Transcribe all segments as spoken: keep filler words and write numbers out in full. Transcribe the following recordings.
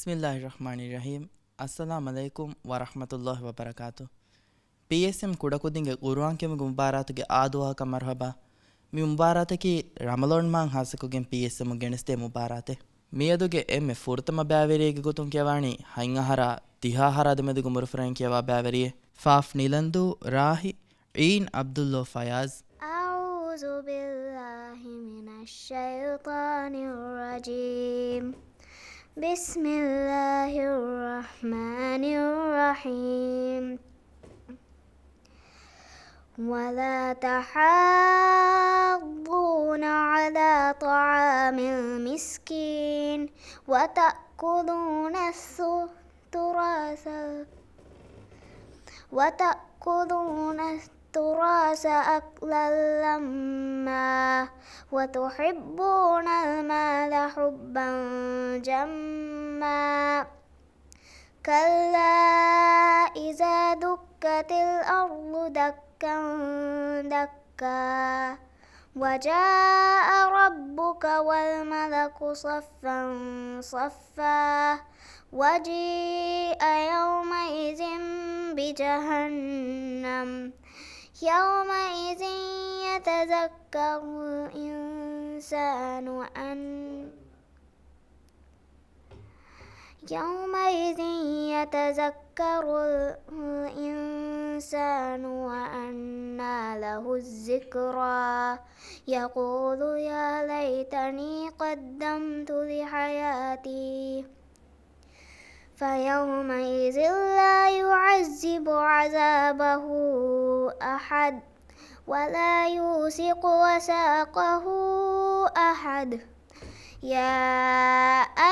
ބިސްމިއްލާހި ރަޙްމާނި ރަޙީމް. އައްސަލާމް ޢަލައިކުމް ވަރަޙްމަތުﷲި ވަބަރަކާތު. ޕީއެސްއެމް ކުޑަކުދިންގެ ޤުރުއާން ކިޔެވުމުގެ މުބާރާތުގެ އާދުވަހަކަށް މަރުޙަބާ. މި މުބާރާތަކީ ރަމަޟާން މާހަށް ޚާއްޞަކޮށްގެން ޕީއެސްއެމް ގެނެސްދޭ މުބާރާތެއް. މިއަދުގެ އެންމެ ފުރަތަމަ ބައިވެރިއެއްގެ ގޮތުން ކިޔަވާނީ ހަތް އަހަރާ ދިހަ އަހަރާ ދެމެދުގެ އުމުރުފުރައިން ކިޔަވާ ބައިވެރިއެއް. ފާފް ނިލަންދޫ ރާހި ޢީން ޢަބްދުﷲ ފަޔާޒް. أعوذ بالله من الشيطان الرجيم. بسم الله الرحمن الرحيم. ولا تحاضون على طعام المسكين وتأكلون الث- التراث وتأكلون التراث أكلا لما وتحبون المال حبا جما كلا إذا دكت الأرض دكا دكا وجاء ربك والملك صفا صفا وجيء يومئذ بجهنم يومئذ يتذكر الإنسان أن يومئذ يتذكر الإنسان وأنى له الذكرى يقول يا ليتني قدمت لحياتي فيومئذ لا يعذب عذابه أحد ولا يوثق وثاقه أحد يا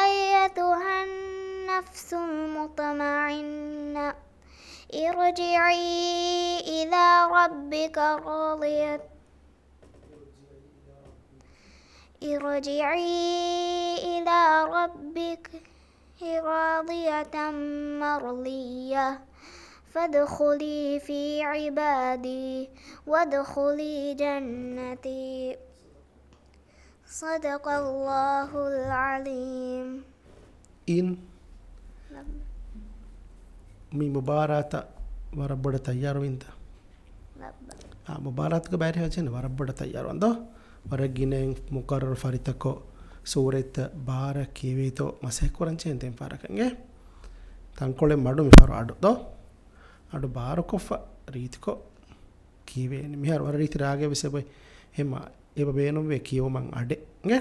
أيتها النفس المطمئنة ارجعي إلى ربك راضية ارجعي إلى ربك راضية مرضية فادخلي في عبادي وادخلي جنتي. صدق الله العظيم. އިން މި މުބާރާތަށް ވަރަށް ބޮޑަށް ތައްޔާރުވިންތަ؟ އާ، މުބާރާތުގެ ބައިވެރި ހައްޖެން ވަރަށް ބޮޑަށް ތައްޔާރު އަންދޯ. ވަރަށް ގިނައިން މުޤައްރަރު ފަރިތަކޮށް ސޫރަތްތައް ބާރަށް ކިޔެވޭތޯ މަސައްކަތް ކުރަން ޖެހޭނެ ދެން ފަހަރަކަށް އިނގޭ. ތަންކޮޅެއް މަޑު މިފަހަރު އަޑު ދޯ. އަޑު ބާރުކޮށްފަ ރީތިކޮށް ކިޔެވޭނެ. މިހާރު ވަރަށް ރީތި ރާގެއް ވެސް އެބައޮތް. އެހެންމާ އެބަ ބޭނުންވޭ ކިޔެވުމަށް އަޑެއް އިނގޭ.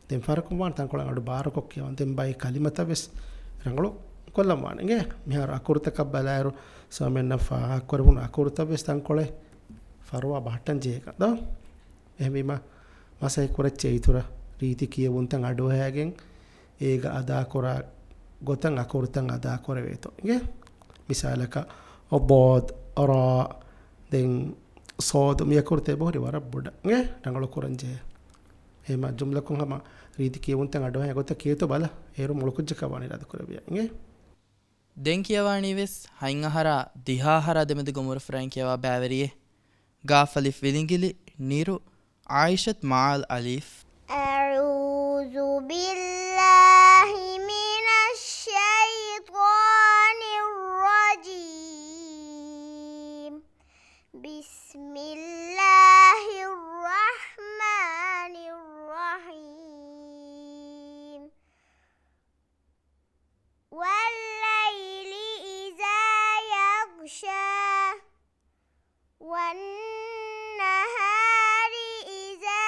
ދެން ފަހަރަކުން ވާން ތަންކޮޅެއް އަޑު ބާރުކޮށް ކިޔަވަން. ދެން ބައެއް ކަލިމަތައް ވެސް ރަނގަޅު ކޮށްލަން ވާނެ އިނގޭ. މިހާރު އަކުރުތަކަށް ބަލާއިރު ސަމެންނަށް ފާހަގަކުރެވުނު އަކުރުތައް ވެސް ތަންކޮޅެއް ފަރުވާ ބަހައްޓަން ޖެހޭކަން ދޯ. އެހެންވީމަ މަސައްކަތް ކުރައްޗޭ އިތުރަށް ރީތި ކިޔެވުންތައް އަޑުއަހައިގެން އޭގަ އަދާކުރާ ގޮތަށް އަކުރުތައް އަދާކުރެވޭތޯ އިނގޭ. މިސާލަކަށް، ޟާދު، ރާ، ދެން ޞާދު މި އަކުރުތައް އެބަހުރި ވަރަށް ބޮޑަށް އިނގޭ ރަނގަޅު ކުރަން ޖެހޭ. އެހެންމާ ޖުމްލަކުން ހަމަ ރީތި ކިޔެވުންތައް އަޑުއަހައި ގޮތަށް ކިޔޭތޯ ބަލަ. އޭރު މޮޅުކުއްޖަކަށް ވާނީ އިރާދަކުރެއްވިޔާ އިނގޭ. ދެން ކިޔަވާނީ ވެސް ހަތް އަހަރާ ދިހަ އަހަރާ ދެމެދުގެ އުމުރުފުރައިން ކިޔަވާ ބައިވެރިއެއް. ގާފަލިފް ވިލިނގިލި ނިރު ޢާއިޝަތު މާލް އަލީފް. أعوذ بالله من الشيطان الرجيم. بسم الله الرحمن الرحيم. والليل إذا يغشى. والنهار إذا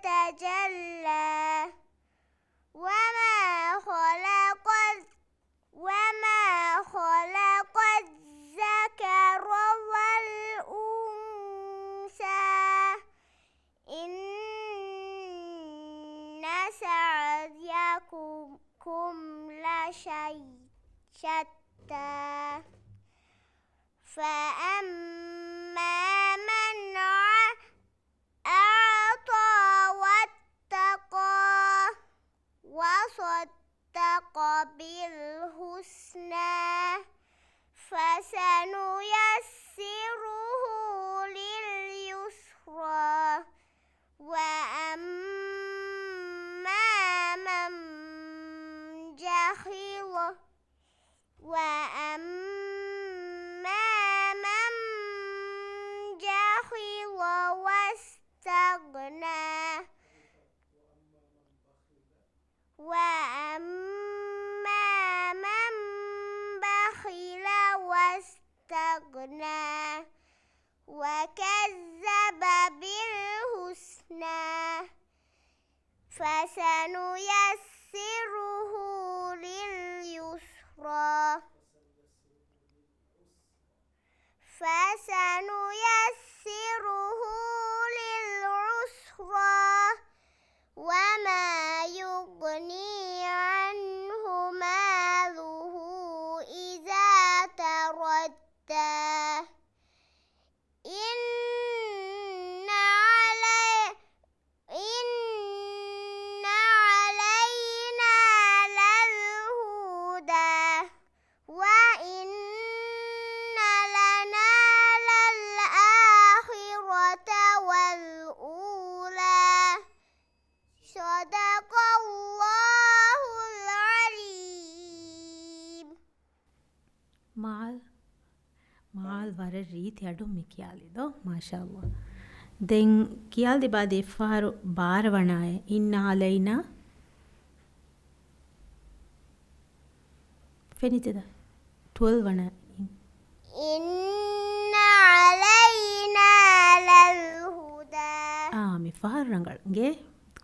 تجلى. وما خلق الذ-، وما خلق الذكر والأنثى إن سعيكم لشتى. فأما من أع-، أعطى واتقى وصدق بالحسنى فسنيسره لليسرى وأما من جهل فسنيسره لليسرى. فسنيسره للعسرى. وما يغني عنه ماله إذا تردى. إن علي-، إن علينا للهدى. وإن لنا للآخرة والأولى. صدق الله العظيم. މާލް، މާލް ވަރަށް ރީތި އަޑުން މި ކިޔާލި ދޯ؟ މާޝާﷲ. ދެން ކިޔާލި ބާދި އެއްފަހަރު ބާރަ ވަނާއެ، إن علينا. ފެނިތިދަ؟ ޓުވެލްވް ވަނަ. إن علينا للهدى. އާ، މި ފަހަރު ރަނގަޅު. ގޭ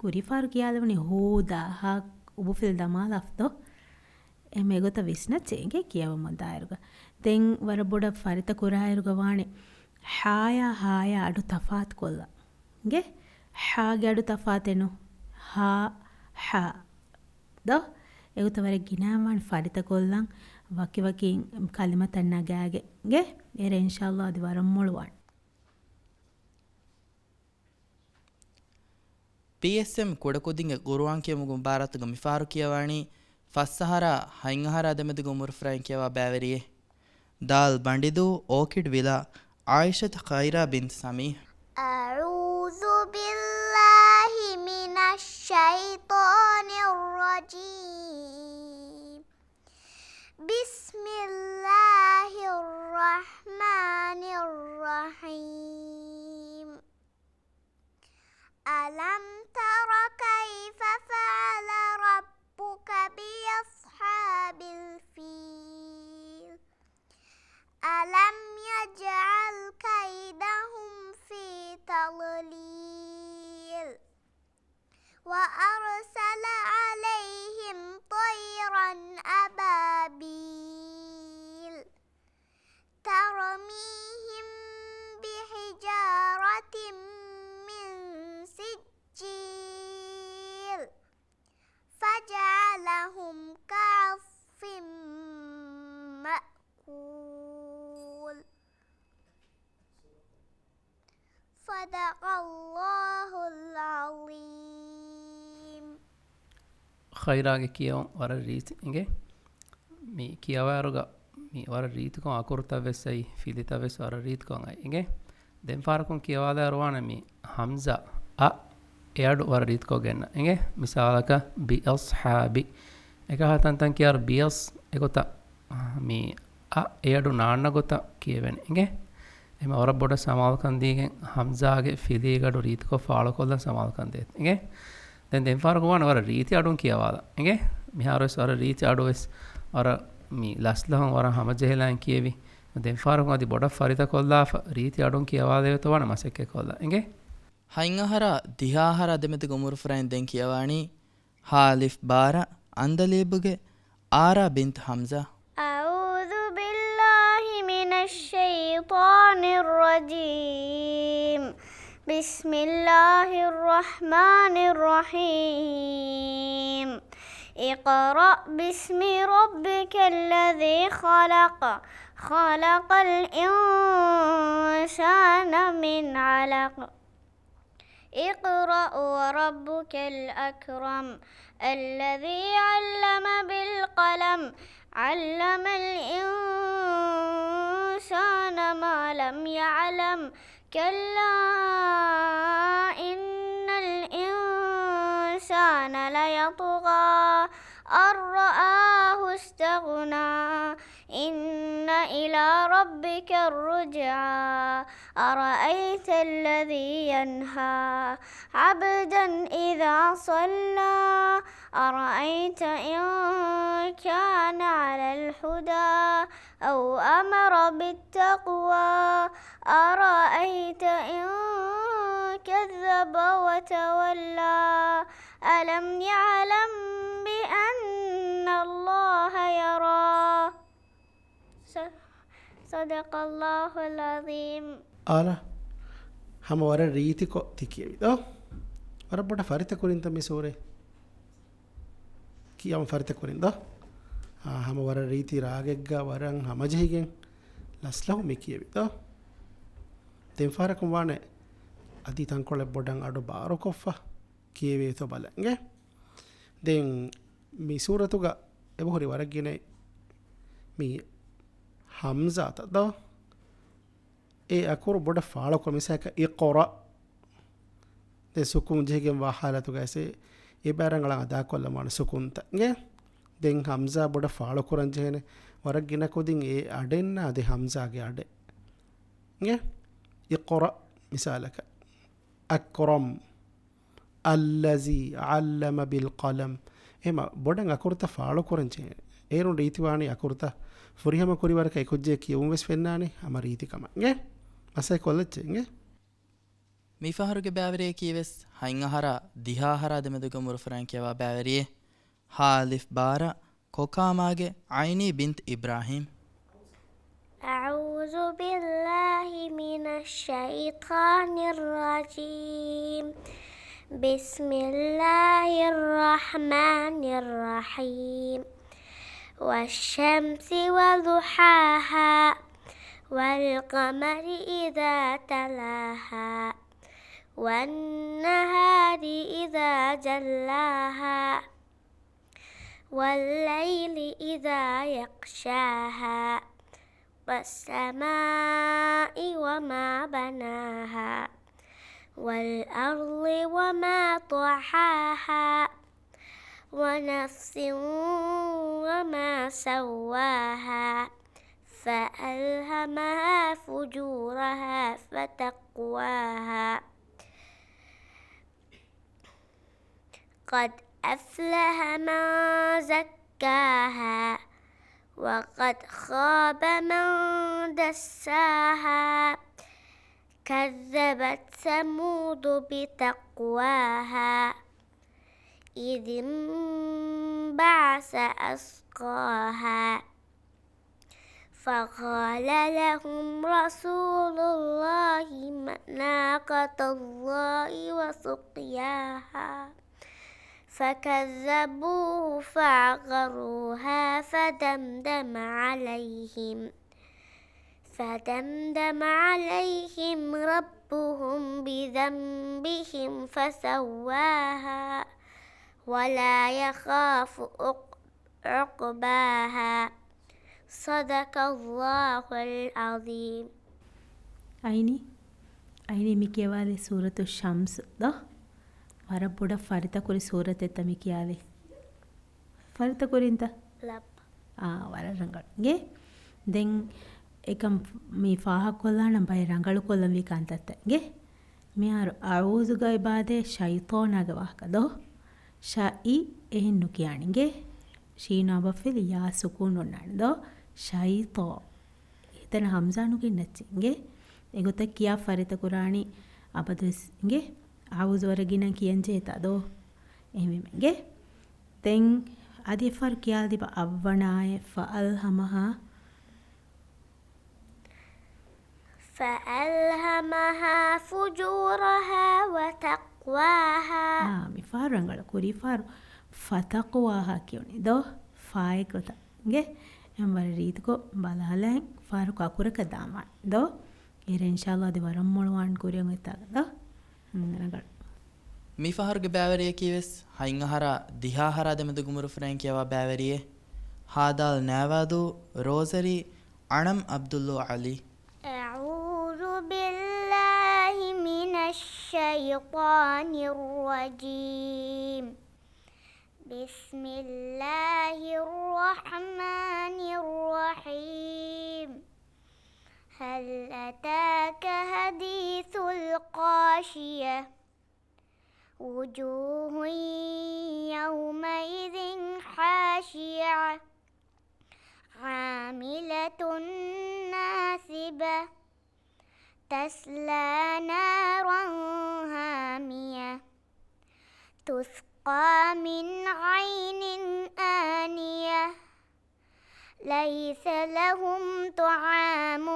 ކުރި ފަހަރު ކިޔާލެވުނީ ހޫދާ، ހާ އުބުފިލް ދަމާލާފަ ދޯ؟ އެހެމަ އެގޮތަށް ވިސްނައްޗޭ އިނގޭ ކިޔަވަމުން ދާއިރުގަ. ދެން ވަރަށް ބޮޑަށް ފަރިތަ ކުރާއިރުގަ ވާނެ ހާޔާ ހާޔާ އަޑު ތަފާތު ކޮށްލަން. އިނގޭ؟ ހާގެ އަޑު ތަފާތެއް ނޫ. ހާ، ހާ. ދޯ؟ އެގޮތަށް ވަރަށް ގިނައިން ވާނެ ފަރިތަ ކޮށްލަން ވަކިވަކި ކަލިމަތައް ނަގާގެ. އިނގޭ؟ އޭރު އިންޝާﷲ އަދި ވަރަށް މޮޅުވާނެ. ޕީއެސްއެމް ކުޑަކުދިންގެ ޤުރުއާން ކިޔެވުމުގެ މުބާރާތުގަ މިފަހަރު ކިޔަވާނީ ފަސް އަހަރާ ހަތް އަހަރާ ދެމެދުގެ އުމުރުފުރާއިން ކިޔަވާ ބައިވެރިއެއް. ދާލް ބަނޑިދޫ، އޯކިޑް ވިލާ، ޢާއިޝަތު ޚައިރާ ބިންތު ސަމީހް. أعوذ بالله من الشيطان الرجيم. بسم الله الرحمن الرحيم. ألم تر كيف فعل ربك بأصحاب الفيل؟ ألم يجعل كيدهم في تضليل. وأرسل عليهم طيرا أبابيل ترميهم بحجارة من سجيل فجعلهم كعصف مأكول. صدق الله العظيم. ޚައިރާގެ ކިޔަވަން ވަރަށް ރީތި އިނގޭ. މި ކިޔަވާއިރުގަ މި ވަރަށް ރީތިކޮށް އަކުރުތައް ވެސް އައި، ފިލިތައް ވެސް ވަރަށް ރީތިކޮށް އައި އިނގޭ. ދެން ފާރަކުން ކިޔަވާލާއިރު ވާނެ މި ހަމްޒާ އަ އެ އަޑު ވަރަށް ރީތިކޮށް ގެންނަ އިނގޭ. މިސާލަކަށް ބިއަޞްޙާބި. އެކަހަ ތަންތަން ކިޔާރު ބިއަސް އެގޮތަށް މި އަ އެ އަޑު ނާންނަ ގޮތަށް ކިޔެވެން އިނގޭ. އެމަ ވަރަށް ބޮޑަށް ސަމާލުކަން ދީގެން ހަމްޒާގެ ފިލީގަޑު ރީތިކޮށް ފާޅުކޮށްލަން ސަމާލުކަން ދޭތި އިނގޭ. ދެން ދެންފާރަކު ވާނެ ވަރަށް ރީތި އަޑުން ކިޔަވާލަ އިނގޭ. މިހާރު ވެސް ވަރަށް ރީތި އަޑު ވެސް ވަރަށް މި ލަސްލަހުން ވަރަށް ހަމަޖެހިލައިން ކިޔެވި. ދެންފާރަކު އަދި ބޮޑަށް ފަރިތަކޮށްލާފަ ރީތި އަޑުން ކިޔަވާލެވޭތޯ ވާނެ މަސައްކަތްކޮށްލަ އިނގޭ. ހަތް އަހަރާ ދިހަ އަހަރާ ދެމެދުގެ އުމުރުފުރާއިން ދެން ކިޔަވާނީ ހާލިފް ބާރަ އަންދަލީބުގެ އާރާ ބިންތު ހަމްޒާ. أعوذ بالله من الشيطان الرجيم. بسم الله الرحمن الرحيم. اقرأ باسم ربك الذي خلق. خلق الإنسان من علق. اقرأ وربك الأكرم. الذي علم بالقلم. علم الإنسان ما لم يعلم. كلا إن الإنسان ليطغى أن رآه استغنى. إن إلى ربك الرجعى. أرأيت الذي ينهى عبدا إذا صلى. أرأيت إن كان على الهدى أو أمر بالتقوى. أرأيت إن كذب وتولى. ألم يعلم بأن الله يرى. ص-، صدق الله العظيم. އާރާ، ހަމަ ވަރަށް ރީތިކޮށް ތި ކިޔެވި ދޯ؟ ވަރަށް ބޮޑަށް ފަރިތަކުރިންތަ މި ސޫރަތް؟ ކިޔަމަ ފަރިތަކުރިން ދޯ؟ އާ، ހަމަ ވަރަށް ރީތި ރާގެއްގަ ވަރަށް ހަމަޖެހިގެން ލަސްލަހު މި ކިޔެވި ދޯ؟ ދެން ފަހަރަކުން ވާނެ އަދި ތަންކޮޅެއް ބޮޑަށް އަޑު ބާރުކޮށްފަ ކިޔެވޭތޯ ބަލަން އިނގޭ. ދެން މި ސޫރަތުގަ އެބަހުރި ވަރަށް ގިނަ މި ހަމްޒާތައް ދޯ؟ އެ އަކުރު ބޮޑަށް ފާޅުކޮށް މިސާލަކަށް އިޤްރަ. ދެން ސުކޫން ޖެހިގެން ވާ ހާލަތުގައި އެ ބައި ރަނގަޅަށް އަދާކޮށްލަން ވާނެ ސުކޫންތައް އިނގޭ. ދެން ހަމްޒާ ބޮޑަށް ފާޅުކުރަން ޖެހޭނެ. ވަރަށް ގިނަ ކުދިން އެ އަޑެއް ނާދޭ ހަމްޒާގެ އަޑެއް އިނގޭ. އިޤްރަ މިސާލަކަށް. އަކްރަމް. އައްލަޒީ ޢައްލަމަ ބިލް ޤަލަމް. އެހެމަ ބޮޑަށް އަކުރުތައް ފާޅުކުރަން ޖެހޭ. އޭރުން ރީތިވާނީ އަކުރުތައް ފުރިހަމަ ކުރިވަރަކަށް އެކުއްޖެ ކިޔެވުން ވެސް ފެންނާނެ ހަމަ ރީތި ކަމަށް އިނގޭ. މަސައްކަތް ކޮށްލައްޗޭ އިނގޭ. މިފަހަރުގެ ބައިވެރިޔަކީ ވެސް ހަތް އަހަރާ ދިހަ އަހަރާ ދެމެދުގެ އުމުރު ފުރައިން ކިޔަވާ ބައިވެރިއެއް. ހާލިފް ބާރަ ކޮކާމާގެ ޢައިނީ ބިންތު އިބްރާހީމް. أعوذ بالله من الشيطان الرجيم. بسم الله الرحمن الرحيم. والشمس وضحاها. والقمر إذا تلاها. والنهار إذا جلاها. والليل إذا يغشاها. والسماء وما بناها. والأرض وما طحاها. ونفس وما سواها. فألهمها فجورها وتقواها. قد أفلح من زكاها. وقد خاب من دساها. كذبت ثمود بطغواها. إذ انبعث أشقاها. فقال لهم رسول الله ناقة الله وسقياها. فكذبوه فعقروها فدمدم عليهم، فدمدم عليهم ربهم بذنبهم فسواها ولا يخاف عق-، عقباها. صدق الله العظيم. އައިނީ، އައިނީ މި ކިޔަވާލި ސޫރަތު ޝަމްސް ދޯ؟ ވަރަށް ބޮޑަށް ފަރިތަކުރި ސޫރަތެއްތަ މި ކިޔާލި؟ ފަރިތަކުރިންތަ؟ ލައްބަ. އާ، ވަރަށް ރަނގަޅު. އިނގޭ؟ ދެން އެކަން މި ފާހަގަކޮށްލާނަން ބައެއް ރަނގަޅުކޮށްލަންވީ ކަންތައްތައް. އިނގޭ؟ މިހާރު އައޫޒުގައި ބާދޭ ޝައިޠާނާގެ ވާހަކަ ދޯ؟ ޝައި އެހެން ނުކިޔާނެ. އިނގޭ؟ ޝީނާ ބަފިލި ޔާ ސުކޫނު އޮންނާނެ ދޯ؟ ޝައިޠާ. އެތަނަށް ހަމްޒާ ނުގެންނައްޗޭ. އިނގޭ؟ އެގޮތަށް ކިޔާ ފަރިތަކުރާނީ އަބަދުވެސް. އިނގޭ؟ އައޫޒު ވަރަށް ގިނަ ކިޔަންޖެހޭތާ ދޯ؟ އެހެންވީމަ. އިނގޭ؟ ދެން އަދި އެއްފަހަރު ކިޔާލަދީބަ އަށްވަނަ އާޔަތް، ފައަލްހަމަހާ. فألهمها فجورها وتقواها. އާ، މިފަހަރު ރަނގަޅު. ކުރީފަހަރު ފަތަޤްވާހާ ކިޔުނީ ދޯ؟ ފާއެއްގޮތަށް. އިނގޭ؟ އެހެން ވަރަށް ރީތިކޮށް ބަލާލައިން ފަހަރު ކަކުރަކަށް ދާންވާނެ ދޯ؟ އޭރު އިންޝާﷲ އަދި ވަރަށް މޮޅުވާން ކުރިއަށް އޮތްތާގަ ދޯ؟ ހުން، ރަނގަޅު. މި ފަހަރުގެ ބައިވެރިޔަކީ ވެސް ހަތް އަހަރާ ދިހަ އަހަރާ ދެމެދުގެ އުމުރު ފުރައިން ކިޔަވާ ބައިވެރިއެއް. ހާދާލް ނާވާދޫ ރޯޒަރީ އަނަމް ޢަބްދުﷲ ޢަލީ. أعوذ بالله من الشيطان الرجيم. بسم الله الرحمن الرحيم. هل أتاك حديث الغاشية. وجوه يومئذ خاشعة. عاملة ناصبة. تَصْلَىٰ نَارًا حَامِيَةً، تُسْقَىٰ مِنْ عَيْنٍ آنِيَةٍ، لَيْسَ لَهُمْ طَعَامٌ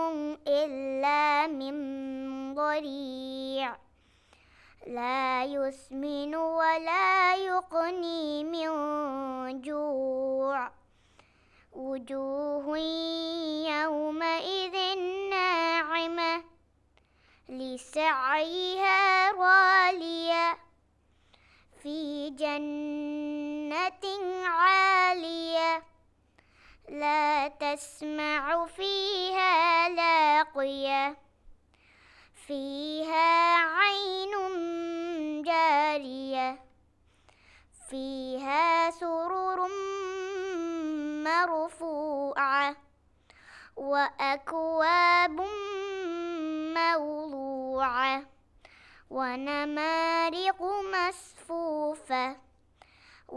إِلَّا مِنْ ضَرِيعٍ، لَا يُسْمِنُ وَلَا يُغْنِي مِنْ جُوعٍ، وُجُوهٌ يَوْمَئِذٍ نَاعِمَةٌ، لِسَعْيِهَا رَاضِيَةٌ، فِي جَنَّةٍ عَالِيَةٍ، لَا تَسْمَعُ فِيهَا لَاغِيَةً، فِيهَا عَيْنٌ جَارِيَةٌ، فِيهَا سُرُرٌ مَرْفُوعَةٌ، وَأَكْوَابٌ مَوْضُوعَةٌ، وَنَمَارِقُ مَصْفُوفَةٌ،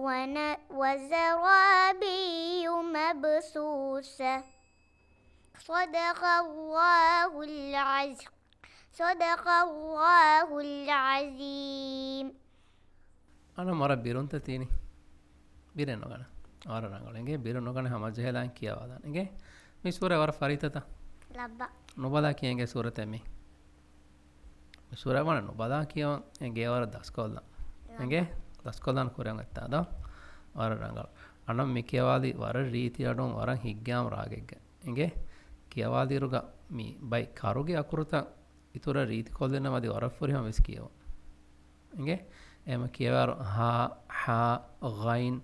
وَنَ-، وَزَرَابِيُّ مَبْثُوثَةٌ. صَدَقَ اللَّهُ الْعَظِيمُ. صَدَقَ اللَّهُ الْعَظِيمُ. އަނަ މަރަށް ބިރުންތަ ތީނި؟ ބިރެއް ނުގަނެ. ވަރަށް ރަނގަޅު. އެނގޭ ބިރު ނުގަނެ ހަމަ ޖެހެލާން ކިޔަވާލާން. އެނގޭ މި ސޫރަ ވަރަށް ފަރިތަތަ؟ ލައްބަ. ނުބަލާ ކިޔެންގޭ ސޫރަތެ މި. މި ސޫރަ ވަނަ ނުބަލާ ކިޔަވަން އެނގޭ ވަރަށް ދަސްކޮށްލަން. އެނގޭ؟ ލައްބަ. ދަސްކޮށްލާން ކުރިއަށް އޮތްތާ ދޯ؟ ވަރަށް ރަނގަޅު. އަނަ މި ކިޔަވާލި ވަރަށް ރީތި އަޑުން ވަރަށް ހިތްގައިމު ރާގެއްގަ. އެނގޭ؟ ކިޔަވާލިއިރުގަ މި ބައި ކަރުގެ އަކުރުތައް އިތުރަށް ރީތިކޮށްލެން އަދި ވަރަށް ފުރިހަމަ ވެސް ކިޔެވުން. އެނގޭ؟ އެހެމަ ކިޔަވާރު ހާ، ހާ، ޣައިން،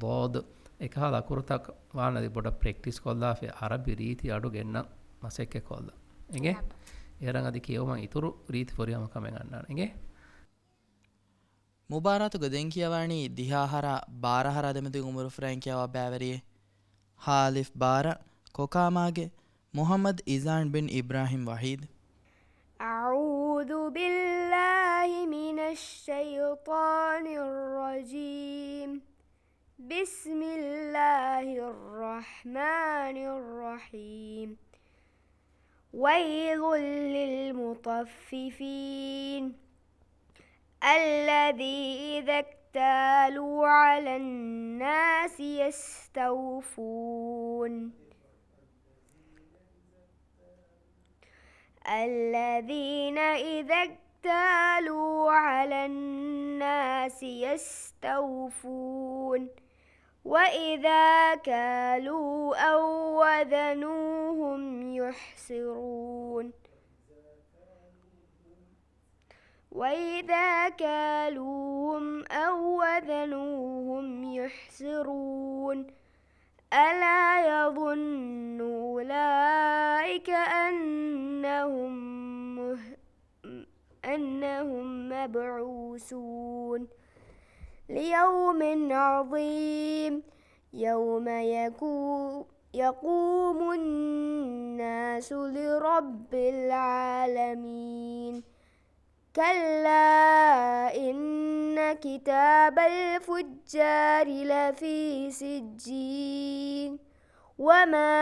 ޟޯދު އެކަހަލަ އަކުރުތައް ވާނަދި ބޮޑަށް ޕްރެކްޓިސް ކޮށްލާފި އަރަބި ރީތި އަޑު ގެންނަން މަސައްކަތް ކޮށްލަން. އެނގޭ؟ އެރަން އަދި ކިޔެވުމަށް އިތުރު ރީތި ފުރިހަމަ ކަމެއް އަންނާނެ. އެނގޭ؟ މުބާރާތުގަ ދެން ކިޔަވާނީ ދިހަ އަހަރާ ބާރަ އަހަރާ ދެމެދުގެ އުމުރު ފުރައިން ކިޔަވާ ބައިވެރިއެއް. ހާލިފް ބާރަ، ކޮކާމާގެ މުޙައްމަދު އިޒާން ބިން އިބްރާހިމް ވަޙީދު. أعوذ بالله من الشيطان الرجيم. بسم الله الرحمن الرحيم. ويل للمطففين. الذي إذا اكتالوا على الناس يستوفون. الذين إذا اكتالوا على الناس يستوفون. وإذا كالوا أو وزنوهم يخسرون. وإذا كالوهم أو وزنوهم يخسرون. ألا يظن أولئك أنهم مه-، أنهم مبعوثون ليوم عظيم. يوم يكو-، يقوم الناس لرب العالمين. كلا إن كتاب الفجار لفي سجين. وما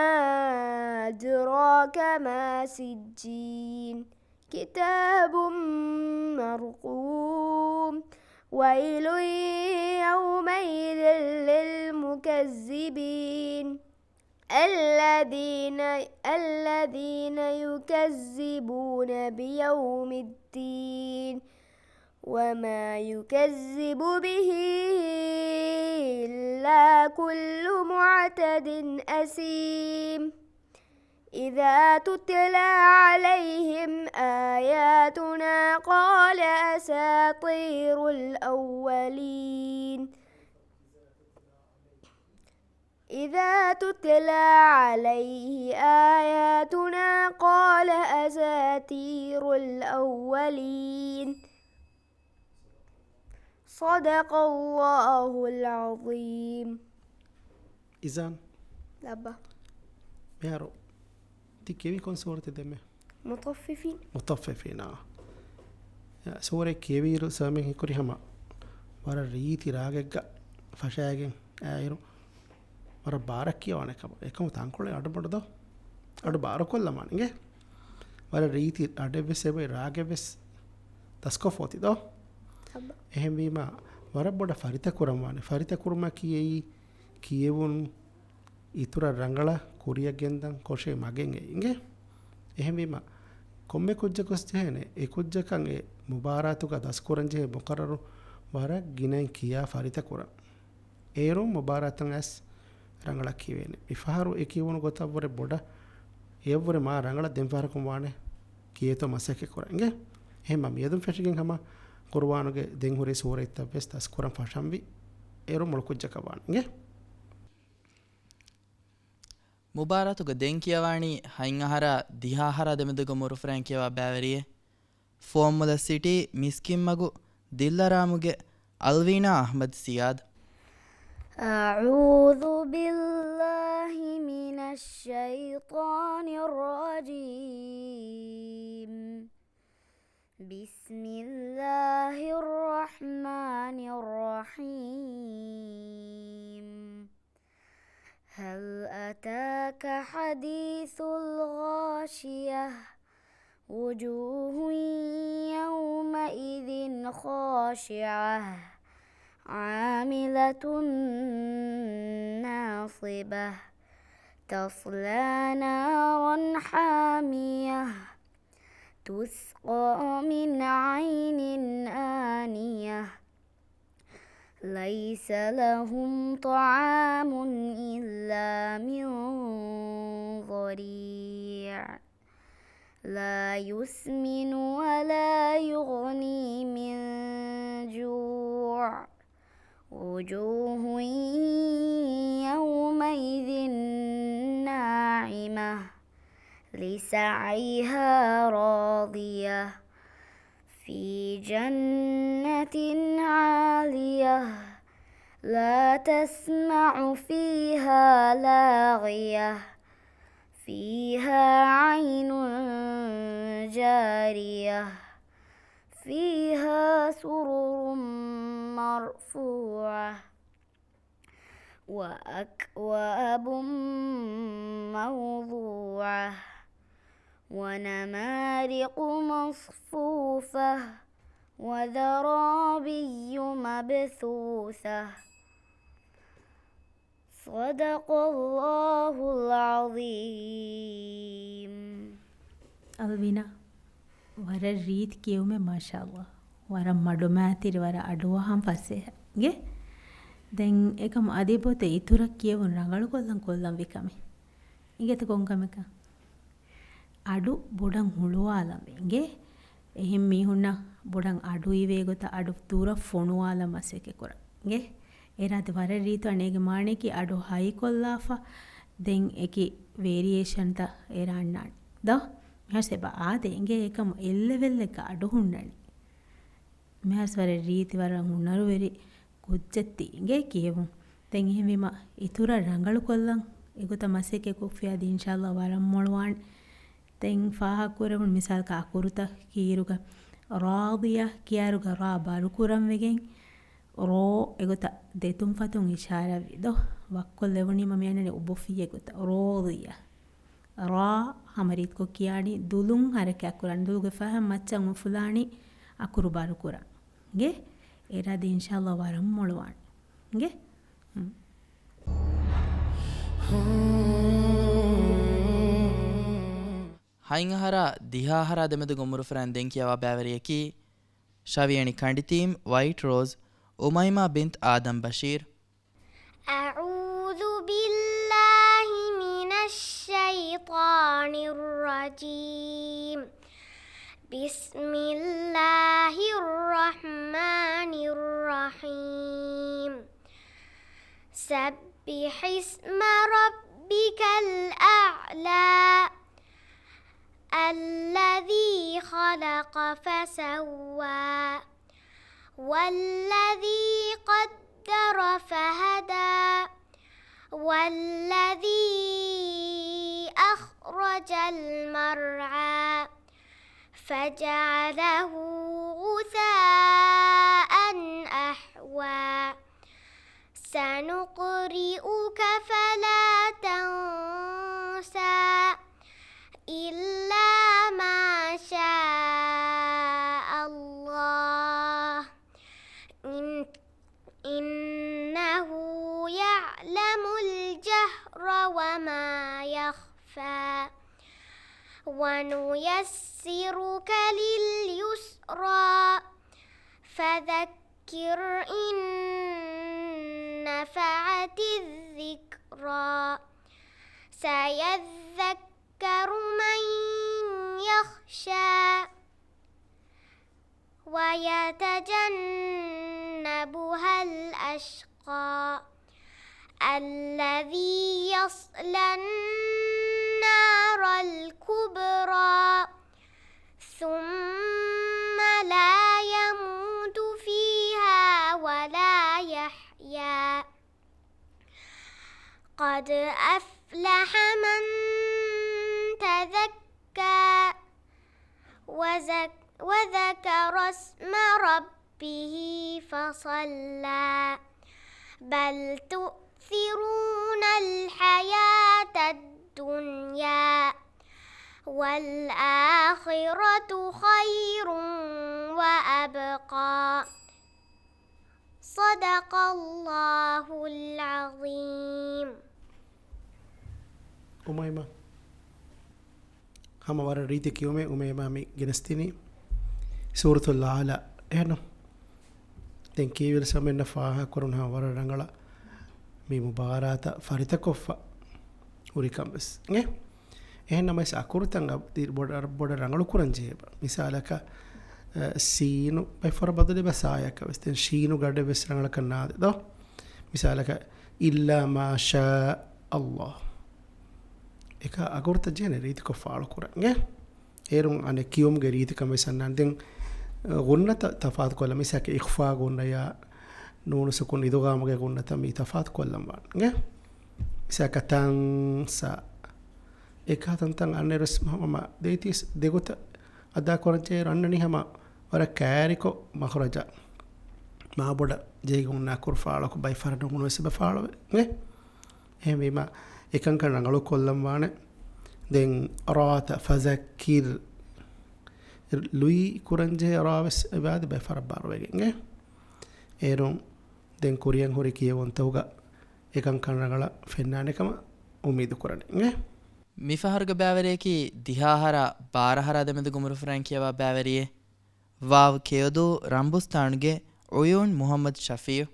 أدراك ما سجين. كتاب مرقوم. ويل يومئذ للمكذبين. الذين، الذين يكذبون بيوم الدين. وما يكذب به إلا كل معتد أثيم. إذا تتلى عليهم آياتنا قال أساطير الأولين. إذا تتلى عليه آياتنا قال أساطير الأولين. صدق الله العظيم. އިޒާން. ލައްބަ. މިހާރު ތި ކެވީ ކޮން ސޫރަތެއް ދެންމެ؟ މުޠައްފިފީން. މުޠައްފިފީނާ. ސޫރަ ކެވިއިރު ސަމި ހިކުރި ހަމަ ވަރަށް ރީތި ރާގެއްގަ ފަށައިގެން އައިރު ވަރަށް ބާރަށް ކިޔަވާނެ ކަމަށް. އެކަމު ތަންކޮޅެއް އަޑުބަޑު ދޯ؟ އަޑު ބާރުކޮށްލަމާނެ އިނގޭ. ވަރަށް ރީތި އަޑެއްވެސް އެބައި ރާގެއްވެސް ދަސްކޮށްފަ އޮތީ ދޯ؟ ތަމަ. އެހެންވީމަ، ވަރަށް ބޮޑަށް ފަރިތަކުރަން ވާނެ. ފަރިތަކުރުމަކީ އެއީ ކިޔެވުން އިތުރަށް ރަނގަޅަށް ކުރިއަށް ގެންދަން ކޮށޭ މަގެއް އެ އިނގޭ. އެހެންވީމަ، ކޮންމެ ކުއްޖަކުވެސް ޖެހޭނެ، އެ ކުއްޖަކަށް އެ މުބާރާތުގަ ދަސްކުރަން ޖެހޭ މުޤައްރަރު ވަރަށް ގިނައިން ކިޔާ ފަރިތަކުރަން. އޭރުން މުބާރާތަށް އައިސް ރަނގަޅަށް ކިޔެވޭނެ. މިފަހަރު އެ ކިޔެވުނު ގޮތަށްވުރެ ބޮޑަށް، އެޔަށްވުރެ މާ ރަނގަޅަށް ދެން ފަހަރަކުން ވާނެ ކިޔޭތޯ މަސައްކަތް ކުރަން އިނގޭ. އެހެންމަ މިއަދުން ފެށިގެން ހަމަ ޤުރުއާނުގެ ދެން ހުރި ސޫރަތްތައްވެސް ދަސްކުރަން ފަށަންވީ. އޭރުން މޮޅު ކުއްޖަކަށް ވާނެ އިނގޭ. މުބާރާތުގަ ދެން ކިޔަވާނީ ހަތް އަހަރާ ދިހަ އަހަރާ ދެމެދުގެ އުމުރުފުރާން ކިޔަވާ ބައިވެރިއެއް. ފުވައްމުލައް ސިޓީ މިސްކިތްމަގު ދިއްލަރާމުގެ އަލްވީނާ އަޙްމަދު ސިޔާދު. أعوذ بالله من الشيطان الرجيم. بسم الله الرحمن الرحيم. هل أتاك حديث الغاشية. وجوه يومئذ خاشعة. عاملة ناصبة. تصلى نارا حامية. تسقى من عين آنية. ليس لهم طعام إلا من ضريع. لا يسمن ولا يغني من جوع. وجوه يومئذ ناعمة. لسعيها راضية. في جنة عالية. لا تسمع فيها لاغية. فيها عين جارية. فيها سرر مرفوعة. وأكواب موضوعة. ونمارق مصفوفة. وزرابي مبثوثة. صدق الله العظيم. އަލްވީނާ، ވަރަށް ރީތި ކިޔެވުމެއް، މާޝާﷲ. ވަރަށް މަޑުމައިތިރި، ވަރަށް އަޑުއަހަން ފަސޭހަ. އިނގޭ؟ ދެން އެކަމު އަދި އެބައޮތޭ އިތުރަށް ކިޔެވުން ރަނގަޅުކޮށްލަން ކޮށްލަން ވި ކަމެއް. އިނގޭތަ ކޮން ކަމެއްކަން؟ އަޑު ބޮޑަށް ހުޅުވާލަން ވީ. އިނގޭ؟ އެހެން މީހުންނަށް ބޮޑަށް އަޑު އިވޭ ގޮތަށް އަޑު ދުރަށް ފޮނުވާލަން މަސައްކަތް ކުރަން. އިނގޭ؟ އޭރާ އަދި ވަރަށް ރީތި ވާނެ. އޭގެ މާނައަކީ އަޑު ހައިކޮށްލާފަ، ދެން އެކި ވޭރިއޭޝަންތައް އޭރާ އަންނާނެ. ދޯ؟ މިހާރު އެބަ އާދޭ އިނގޭ އެކަމު އެއް ލެވެލްއެއްގަ އަޑު ހުންނަނީ. މިހާރު ވަރަށް ރީތި ވަރަށް ހުނަރުވެރި ކުއްޖެއް ތި އިނގޭ ކިޔެވުން. ދެން އެހެންވީމަ އިތުރަށް ރަނގަޅުކޮށްލަން އެގޮތަށް މަސައްކަތް ކޮށްފިއްޔާ އަދި އިންޝާﷲ ވަރަށް މޮޅުވާނެ. ދެން ފާހަގަކުރެވުނު މިސާލަކަށް އަކުރުތައް ކީރުގަ ރާޟިޔަ ކިޔާއިރުގަ ރާ ބަރުކުރަން ވެގެން ރޯ އެގޮތަށް ދެތުން ފަތުން އިޝާރާތްވި ދޯ؟ ވައްކޮށް ލެވުނީމަ މިއަންނަނީ އުބުފިއްޔެއް ގޮތަށް. ރޯޟިޔަ. ރާ ހަމަ ރީތިކޮށް ކިޔާނީ ދުލުން ހަރަކާތް ކުރާނީ، ދުލުގެ ފަހަތް މައްޗަށް އުފުލާނީ އަކުރު ބަރުކުރަން. އިނގޭ؟ އޭރާ އަދި އިންޝާﷲ ވަރަށް މޮޅުވާނެ. އިނގޭ؟ ހުން. ހަތް އަހަރާ ދިހަ އަހަރާ ދެމެދުގެ އުމުރުފުރާން ދެން ކިޔަވާ ބައިވެރިޔަކީ ޝަވިޔަނި ކަނޑިތީމް ވައިޓް ރޯޒް އުމައިމާ ބިންތް އާދަމް ބަޝީރް. أعوذ بالله من الشيطان الرجيم. بسم الله الرحمن الرحيم. سبح اسم ربك الأعلى. الذي خلق فسوى. والذي قدر فهدى. والذي أخرج المرعى. فجعله غثاء أحوى. سنقرئك فلا تنسى. إلا ما إن إنه يعلم الجهر وما يخفى. ونيسرك لليسرى. فذكر إن نفعت الذكرى. سيذكر من يخشى. ويتجنبها الأشقى. الذي يصلى النار الكبرى. ثم لا يموت فيها ولا يحيا. قد أفلح من تزكى. وزك-، وذكر اسم ربه فصلى. بل تؤثرون الحياة الدنيا. والآخرة خير وأبقى. صدق الله العظيم. އުމައިމާ. ހަމަ ވަރަށް ރީތި ކިޔުމެއް އުމައިމާ މި ގެނެސްދިނީ. ސޫރަތުލް އަޢުލާ. އެހެން. ދެން ކީވެލި ސަމެންނަށް ފާހަގަކުރުން ހަމަ ވަރަށް ރަނގަޅަށް މި މުބާރާތަށް ފަރިތަކޮށްފަ ހުރިކަން ވެސް. އެ؟ އެހެން ނަމަވެސް އަކުރުތައް އަ-، ދި-، ބޮޑަށް، ބޮޑަށް ރަނގަޅު ކުރަން ޖެހޭ. މިސާލަކަށް، އަ، ސީނު ބައި ފަރަށް ބަދަލު ބަސާޔަކަށް ވެސް. ދެން ޝީނު ގަޑެއް ވެސް ރަނގަޅަކަށް ނާދެ ދޯ. މިސާލަކަށް، إلا ما شاء الله. އެކަ އަކުރުތައް ޖެހޭނެ ރީތިކޮށް ފާޅު ކުރަން. އެ؟ އޭރުން އަނެއް ކިޔުމުގެ ރީތިކަން ވެސް އަންނާނެ. ދެން، އަ، ޣުންނަތައް ތަފާތު ކޮށްލަން. މިސާލަކަށް އިޚްފާ ޣުންނަޔާ، ނޫނު ސުކޫން އިދުޣާމުގެ ޣުންނަތައް މި ތަފާތު ކޮށްލަން ވާނެ. އެ؟ މިސާލަކަށް ތަން ސާ. އެކާ ތަންތަން އަންނައިރު ވެސް ހަމަ ދޭތީސް ދެގޮތަށް އަދާ ކުރަންޖެހޭ އަންނަނީ ހަމަ ވަރަށް ކައިރިކޮށް މަޚްރަޖަށް މާބޮޑަށް ޖެހިގެން ހުންނަ އަކުރު ފާޅަކު ބައި ފަރަށް ނުބުނުވެސް އެބަ ފާޅުވޭ. އެ؟ އެހެންވީމަ އެކަންކަން ރަނގަޅު ކޮށްލަން ވާނެ. ދެން ރާތަ ފަޒައްކިރް. ލުއި ކުރަންޖެހޭ ރާ ވެސް އެބައި ބައި ފަރަށް ބާރުވެގެން. އެ؟ އޭރުން ދެން ކުރިއަށް ހުރި ކިޔެވުންތަކުގަ އެކަންކަން ރަނގަޅަށް ފެންނާނެ ކަމަށް އުއްމީދު ކުރަނީ. އެ؟ މިފަހަރުގެ ބައިވެރިޔަކީ ދިހަ އަހަރާ ބާރަ އަހަރާ ދެމެދު ގުމުރުފުރައިން ކިޔަވާ ބައިވެރިއެއް. ވާވް ކެޔޮދޫ ރަނބުސްތާނުގެ ޢުޔޫން މުޙައްމަދު ޝަފީޢު.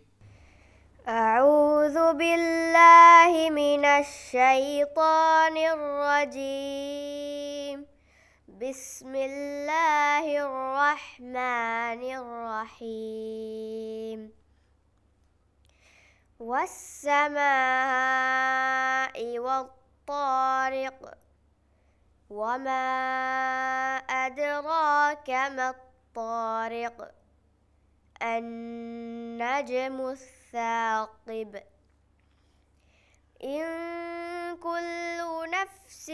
أعوذ بالله من الشيطان الرجيم. بسم الله الرحمن الرحيم. والسماء والطارق. وما أدراك ما الطارق. النجم الثاقب. إن كل نفس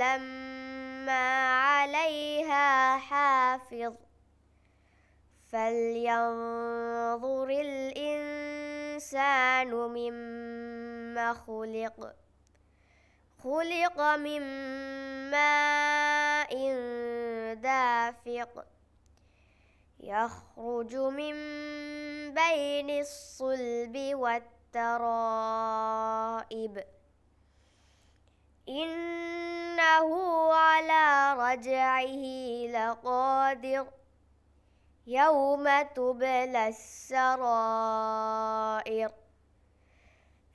لما عليها حافظ. فلينظر الإنسان مم خلق. خلق من ماء دافق. يخرج من بين الصلب والترائب. إنه على رجعه لقادر. يوم تبلى السرائر.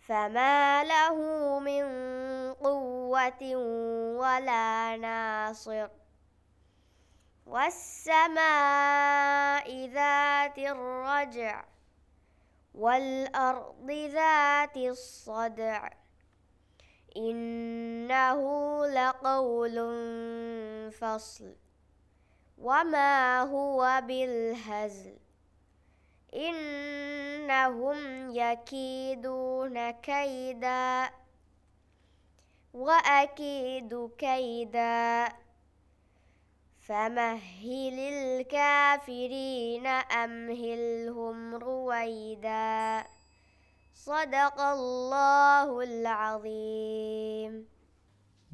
فما له من قوة ولا ناصر. والسماء ذات الرجع. والأرض ذات الصدع. إنه لقول فصل. وما هو بالهزل. إنهم يكيدون كيدا. وأكيد كيدا. فمهل الكافرين أمهلهم رويدا. صدق الله العظيم.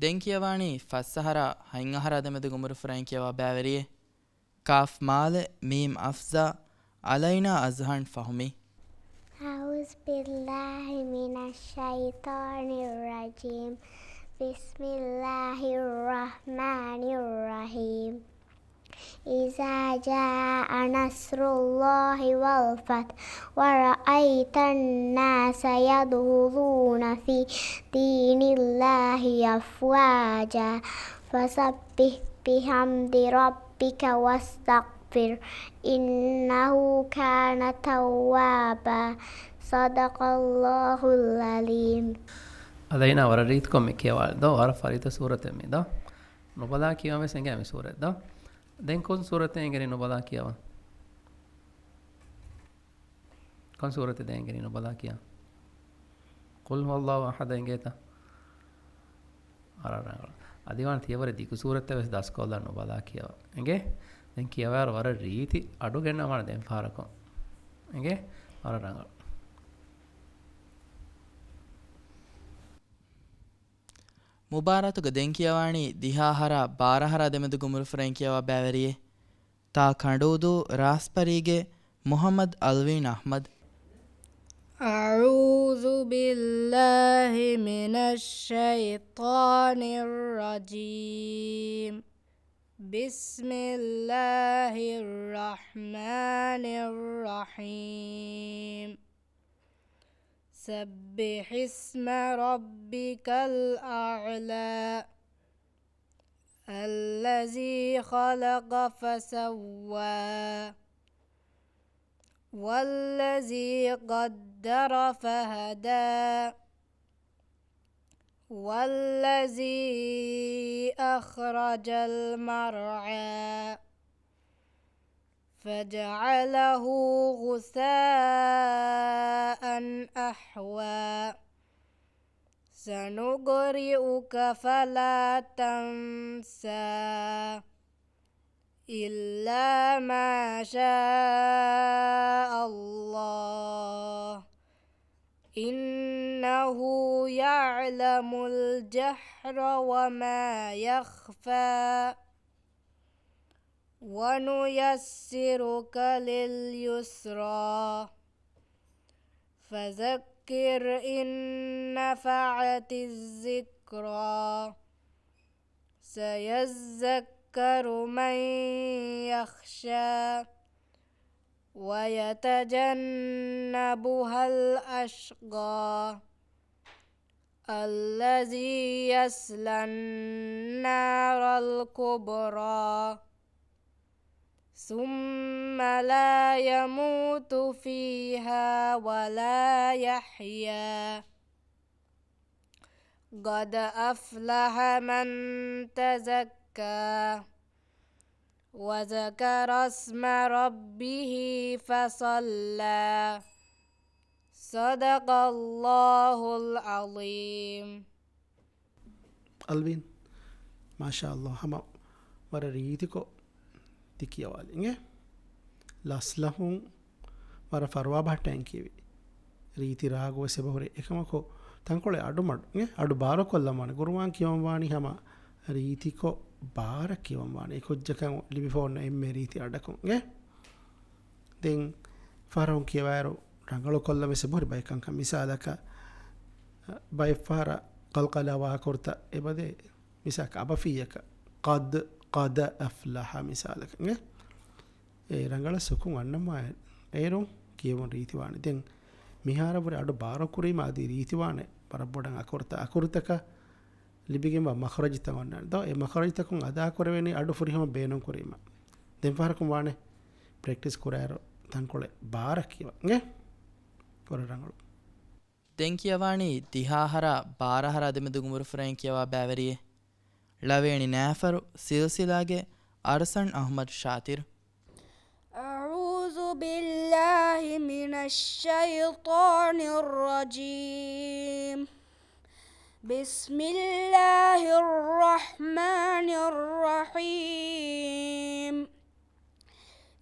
ދެން ކިޔަވާނީ ފަސް އަހަރާ ހަތް އަހަރާ ދެމެދު ގުމުރުފުރައިން ކިޔަވާ ބައިވެރިއެއް. ކާފް މާލެ، މީމް އަފްޒާ، އަލައިނާ އަޒްހާން ފަހުމީ. أعوذ بالله من الشيطان الرجيم. بسم الله الرحمن الرحيم. إذا جاء نصر الله والفتح ورأيت الناس يدخلون في دين الله أفواجا فسبح بحمد ربك واستغفره إنه كان توابا. صدق الله العظيم. އަލައިނާ ވަރަށް ރީތިކޮށް މި ކިޔަވާލި ދޯ، ވަރަށް ފަރިތަ ސޫރަތެއް މި ދޯ. ނުބަލާ ކިޔަވަން ވެސް އެނގޭ މި ސޫރަތް ދޯ. ދެން ކޮން ސޫރަތެއް އެނގެނީ ނުބަލާ ކިޔަވަން؟ ކޮން ސޫރަތެއް ދެން އެނގެނީ ނުބަލާ ކިޔަން؟ ޤުލް ހުވައްލާހު އަޙަދަށް އެނގޭތަ؟ އަރަށް ރަނގަޅު. އަދި ވާން ތިޔަވަރެއް ދިގު ސޫރަތެއް ވެސް ދަސްކޮށްލާ ނުބަލާ ކިޔަވަ. އެނގޭ؟ ދެން ކިޔަވާއިރު ވަރަށް ރީތި އަޑު ގެންނަ ވާނެ ދެން ފަހަރަކުން. އެނގޭ؟ އަރަށް ރަނގަޅު. މުބާރާތުގަ ދެން ކިޔަވާނީ ދިހަ އަހަރާ ބާރަ އަހަރާ ދެމެދު ގުމުރުފުރެން ކިޔަވާ ބައިވެރިއެއް. ތާ ކަނޑޫދޫ ރާސްޕަރީގެ މުޙައްމަދު އަލްވީން އަޙްމަދު. أعوذ بالله من الشيطان الرجيم. بسم الله الرحمن الرحيم. سبح اسم ربك الأعلى. الذي خلق فسوى. والذي قدر فهدى. والذي أخرج المرعى. فجعله غثاء أحوى. سنقرئك فلا تنسى. إلا ما شاء الله. إنه يعلم الجهر وما يخفى. ونيسرك لليسرى. فذكر إن نفعت الذكرى. سيذكر من يخشى. ويتجنبها الأشقى. الذي يصلى النار الكبرى. ثم لا يموت فيها ولا يحيا. قد أفلح من تزكى. وذكر اسم ربه فصلى. صدق الله العظيم. އަލްވީން، މާޝާﷲ، ހަމަ ވަރަށް ރީތިކޮށް ތި ކިޔަވާލި. އިނގޭ؟ ލަސްލަހުން ވަރަށް ފަރުވާ ބަހައްޓައިން ކިޔެވި. ރީތި ރާގު ވެސް އެބަހުރި. އެކަމަކު، ތަންކޮޅެއް އަޑު މަޑު، އިނގޭ؟ އަޑު ބާރަކޮށްލަމާނެ. ގުރުއާން ކިޔަވަން ވާނީ ހަމަ ރީތިކޮށް ބާރަށް ކިޔަވަން ވާނެ. އެ ކުއްޖަކަށް ލިބިފަ އޮންނަ އެންމެ ރީތި އަޑަކުން. އިނގޭ؟ ދެން ފަހަރަކުން ކިޔަވާއިރު ރަނގަޅުކޮށްލަން ވެސް އެބަހުރި ބައެއް ކަންކަން. މިސާލަކަށް، ބައެއް ފަހަރަށް ޤަލްޤަލާ ވާކުރުތައް އެބަދޭ. މިސާލަކަށް އަބަފިއްޔަކަށް، ޤަދް، ޤަދް އަފްލަޙަ މިސާލަކަށް. އެ ރަނގަޅަށް ސުކުން އަންނަމާ އޭރުން ކިޔެވުން ރީތިވާނެ. ދެން މިހާރަށްވުރެ އަޑު ބާރަކުރީމަ އަދި ރީތިވާނެ ވަރަށް ބޮޑަށް އަކުރުތައް. އަކުރުތަކަށް ލިބިގެންވާ މަޚްރަޖުތައް އޮންނާނެ ދޯ؟ އެ މަޚްރަޖުތަކުން އަދާކުރެވޭނީ އަޑު ފުރިހަމަ ބޭނުންކުރީމަ. ދެން ފަހަރަކުން ވާނެ ޕްރެކްޓިސް ކުރާއިރު ތަންކޮޅެއް ބާރަށް ކިޔަވަން. އިނގޭ؟ ވަރަށް ރަނގަޅު. ދެން ކިޔަވާނީ ދިހަ އަހަރާ ބާރަ އަހަރާ ދެމެދު ގުމުރުފުރެން ކިޔަވާ ބައިވެރިއެއް. ޅަވޭނި ނައިފަރު ސިލްސިލާގެ އަރްސަން އަޙްމަދު ޝާތިރު. أعوذ بالله من الشيطان الرجيم. بسم الله الرحمن الرحيم.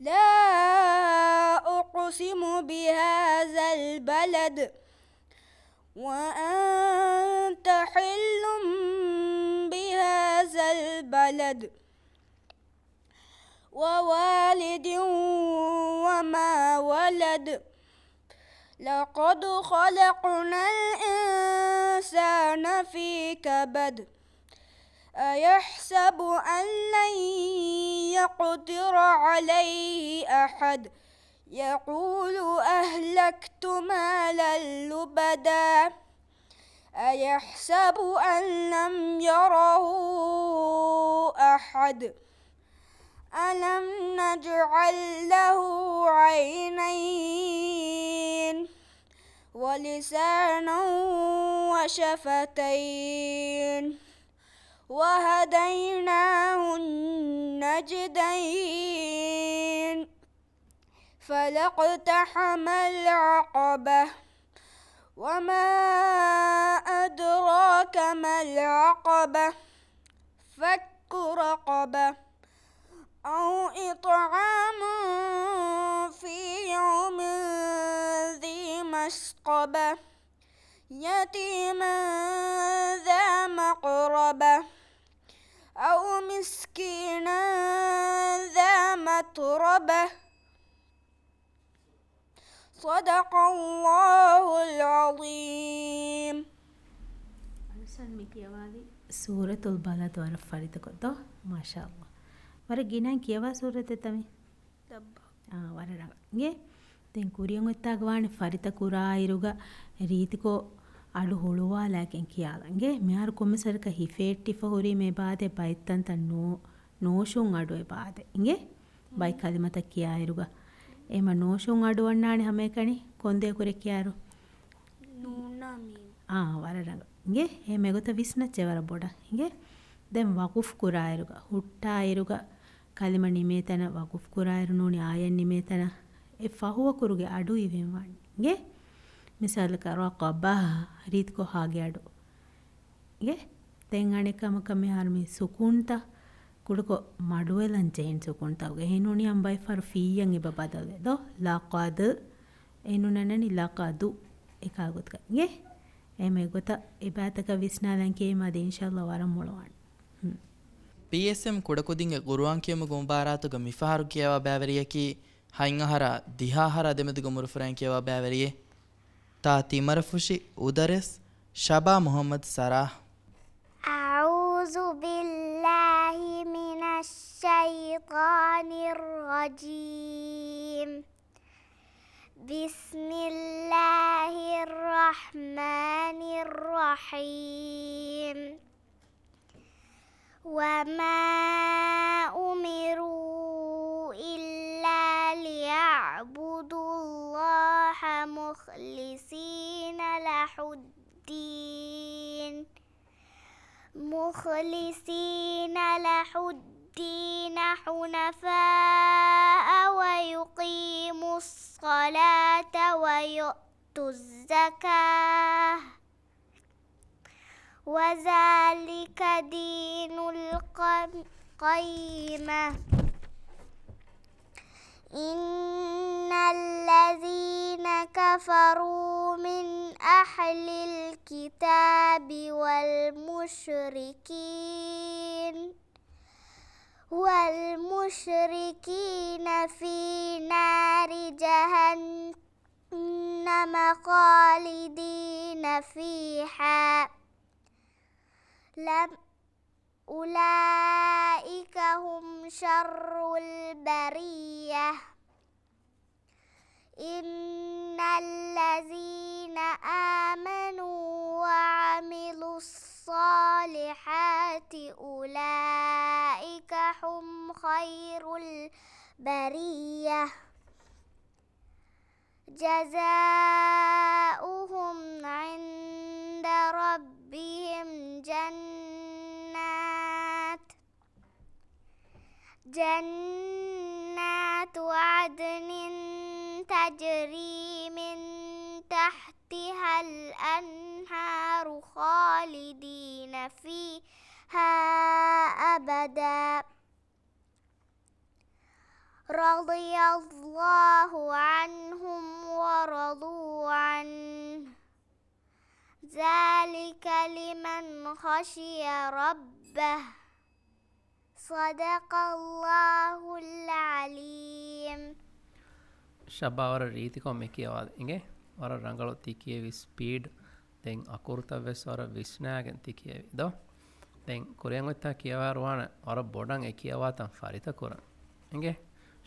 لا أقسم بهذا البلد وأنت حل بهذا البلد ووالد وما ولد. لقد خلقنا الإنسان في كبد. أيحسب أن لن يقدر عليه أحد. يقول أهلكت مالا لبدا. أيحسب أن لم يره أحد. ألم نجعل له عينين ولسانا وشفتين وهديناه النجدين. فلا اقتحم العقبة. وما أدراك ما العقبة. فك رقبة. أو إطعام في يوم ذي مسغبة. يتيما ذا مقربة. أو مسكينا ذا متربة. صدق الله العظيم. އަލްސަން މި ކިޔަވާލި ސޫރަތުލް ބަލަދު ވަރަށް ފަރިތަކޮށް ދޯ؟ މާޝާﷲ. ވަރަށް ގިނައިން ކިޔަވާ ސޫރަތެއް ތަ މީ؟ ތައްބާ. އާ، ވަރަށް ރަނގަޅު. އިނގޭ؟ ދެން ކުރިއަށް އޮތްތާގަ ވާނެ ފަރިތަ ކުރާއިރުގަ ރީތިކޮށް އަޑު ހުޅުވާލާގެން ކިޔާލަން. އިނގޭ؟ މިހާރު ކޮންމެ ސަރަކަށް ހިފޭއްޓިފަ ހުރީ މޭ ބާދެ ބައެއް ތަންތަން ނޯ-، ނޯޝުން އަޑު އެބާދެ. އިނގޭ؟ ބައި ކަލިމަތައް ކިޔާއިރުގަ. އެމަ ނޯޝުން އަޑު އަންނާނެ ހަމައެކަނި ކޮންދޭ ކުރެ ކިޔާއިރު؟ ނޫނާ މީމް. އާ، ވަރަށް ރަނގަޅު. އިނގޭ؟ އެ މެގޮތަށް ވިސްނައްޗޭ ވަރަށް ބޮޑަށް. އިނގޭ؟ ދެން ވަގުފް ކުރާއިރުގަ، ހުއްޓާއިރުގަ، ކަލިމަ ނިމޭތަނަށް ވަގުފް ކުރާއިރު ނޫނީ އާޔަތް ނިމޭތަނަށް އެ ފަހުވަ ކުރުގެ އަޑު އިވެން ވާނެ. އިނގޭ؟ މިސާލަކަށް ރަޤަބާ، ރީތިކޮށް ހާގެ އަޑު. އިނގޭ؟ ދެން އަނެއް ކަމަކަށް މިހާރު މި ސުކޫންތައް ކުޑަކޮށް މަޑުވެލަން ޖެހެން ސުކޫންތަކުގެ. އެހެންނޫނީ އަން ބައެއް ފަހަރު ފީއަށް އެބަ ބަދަލުވޭ ދޯ؟ ލަޤަދް. އެހެންނޫން އަންނަނީ ލަޤަދު. އެކާ ގޮތަކަށް. އިނގޭ؟ އެހެން އެގޮތަށް އެބައިތަކަށް ވިސްނާލަން ކިޔައިމާ އަދި އިންޝާﷲ ވަރަށް މޮޅުވާނެ. ހުން. ޕީއެސްއެމް ކުޑަކުދިންގެ ޤުރުއާން ކިޔުމުގެ މުބާރާތުގަ މިފަހަރު ކިޔަވާ ބައިވެރިޔަކީ ހަތް އަހަރާ ދިހަ އަހަރާ ދެމެދުގެ އުމުރުފުރާއިން ކިޔަވާ ބައިވެރިއެއް. ތާ ތިމަރަފުށި އުދަރެސް ޝަބާ މުޙައްމަދު ސަރާހް. أعوذ بالله من الشيطان الرجيم. بسم الله الرحمن الرحيم. وما أمروا إلا ليعبدوا الله مخلصين له الدين، مخلصين له الدين حنفاء ويقيموا الصلاة ويؤتوا الزكاة وذلك دين القيمة. إن الذين كفروا من أهل الكتاب والمشركين، والمشركين في نار جهنم جهنم خالدين فيها، لم، أولئك هم شر البرية. إن الذين آمنوا وعملوا الصالحات أولئك هم خير البرية. جزاؤهم عند ربهم جنات، جنات عدن تجري من تحتها الأنهار خالدين فيها أبدا. رضي الله عنهم ورضوا عنه، ذلك لمن خشي ربه. صدق الله العظيم. ޝަބާ ވަރަށް ރީތިކޮށް މި ކިޔަވާލި. އިނގޭ؟ ވަރަށް ރަނގަޅު ތި ކިޔެވި ސްޕީޑް. ދެން އަކުރުތައް ވެސް ވަރަށް ވިސްނާގެން ތި ކިޔެވި ދޯ؟ ދެން ކުރިއަށް އޮތްތާ ކިޔަވާރު ވާނެ ވަރަށް ބޮޑަށް އެ ކިޔަވާތަން ފަރިތަ ކުރަން. އިނގޭ؟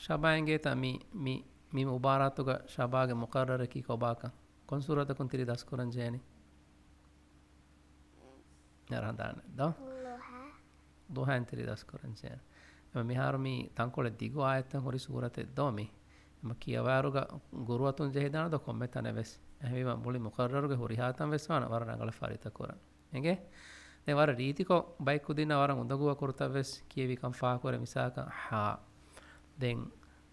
ޝަބާ އިނގޭތަ މި، މި، މި މުބާރާތުގަ ޝަބާގެ މުޤައްރަރަކީ ކޮބާކަން؟ ކޮން ސޫރަތަކުން ތިރި ދަސްކުރަން ޖެހެނީ؟ ރަނދާނެ ދޯ؟ ޟުޙާ. ޟުޙާއިން ތިރި ދަސްކުރަން ޖެހޭ. އެމަ މިހާރު މި ތަންކޮޅެއް ދިގު އާޔަތްތައް ހުރި ސޫރަތެއް ދޯ މި؟ އެމަ ކިޔަވާއިރުގަ ގުރުއަތުން ޖެހިދާނެ ދޯ ކޮންމެ ތަނެއް ވެސް؟ އެހެންވީމަ މުޅި މުޤައްރަރުގެ ހުރިހާ ތަން ވެސް ވާނެ ވަރަށް ރަނގަޅަށް ފަރިތަ ކުރަން. އެނގޭ؟ ދެން ވަރަށް ރީތިކޮށް ބައެއް ކުދިންނަށް ވަރަށް އުނދަގޫ އަކުރުތައް ވެސް ކިޔެވިކަން ފާހަގަކުރޭ، މިސާލަކަށް ހާ. ދެން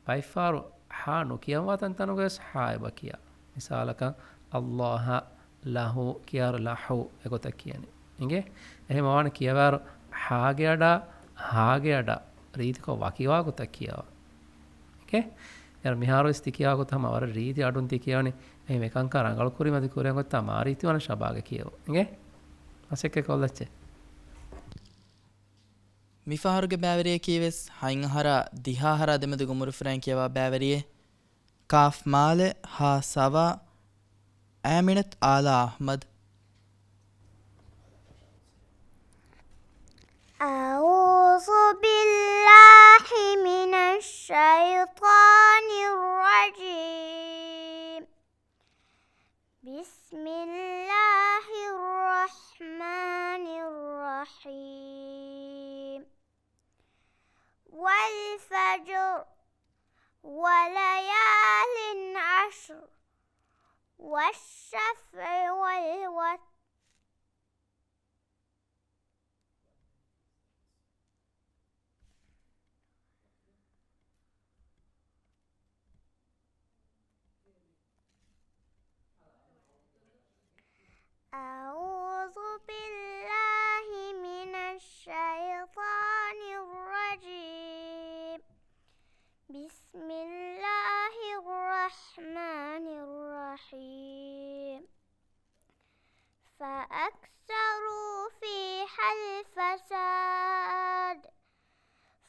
ބައެއްފަހަރު ހާ ނުކިޔަންވާ ތަންތަނުގަވެސް ހާ އެބަ ކިޔާ. މިސާލަކަށް، އައްލާހަ، ލަހު ކިޔާއިރު ލަހު އެގޮތަށް ކިޔަނީ. އިނގޭ؟ އެހެން ވާނެ ކިޔަވާއިރު ހާގެ އަޑާ ހާގެ އަޑާ ރީތިކޮށް ވަކިވާ ގޮތަށް ކިޔަވާ. އިނގޭ؟ އޭރު މިހާރު ވެސް ތި ކިޔާ ގޮތަށް ހަމަ ވަރަށް ރީތި އަޑުން ތި ކިޔަވަނީ. އެހެން އެކަންކަން ރަނގަޅު ކުރީމަ ތި ކުރިއަށް އޮތްތާ މާ ރީތިވާނެ ޝަބާގެ ކިޔެވުން. އިނގޭ؟ މަސައްކަތް ކޮށްލައްޗޭ. މިފަހަރުގެ ބައިވެރިޔަކީ ވެސް ހަތް އަހަރާ ދިހަ އަހަރާ ދެމެދުގެ އުމުރު ފުރައިން ކިޔަވާ ބައިވެރިއެއް. ކާފް މާލެ، ހާ ސަވާ، އައިމިނަތު އާލާ އަޙްމަދު. أعوذ بالله من الشيطان الرجيم. بسم الله الرحمن الرحيم. والفجر، وليال عشر، والشفع والوتر. أعوذ بالله من الشيطان الرجيم. بسم الله الرحمن الرحيم. فأكثروا فيها الفساد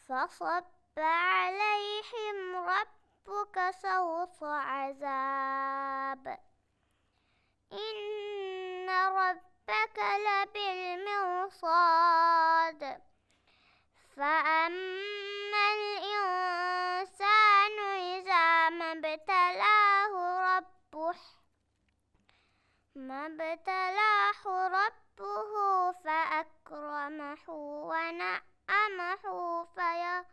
فصب عليهم ربك سوط عذاب. إن ربك لبالمرصاد. فأما الإنسان إذا ما ابتلاه ربه، ما ابتلاه ربه فأكرمه ونعمه في-،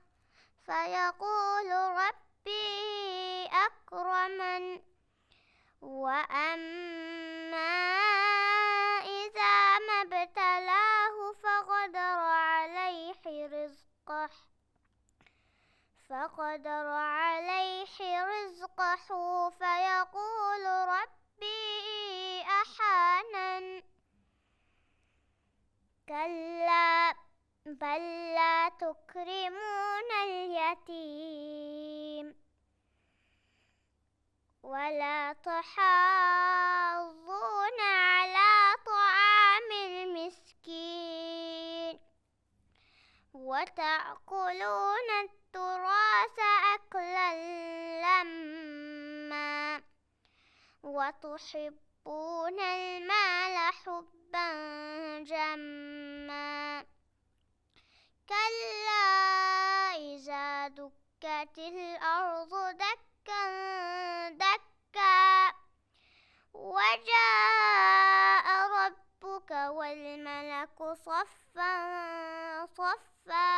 فيقول ربي أكرمن. وأما إذا ما ابتلاه فقدر عليه رزقه، فقدر عليه رزقه فيقول ربي أهانن. كلا بل لا تكرمون اليتيم ولا تحاضون على طعام المسكين وتأكلون التراث أكلا لما وتحبون المال حبا جما. كلا إذا دكت الأرض دكا دكا وجاء ربك والملك صفا صفا.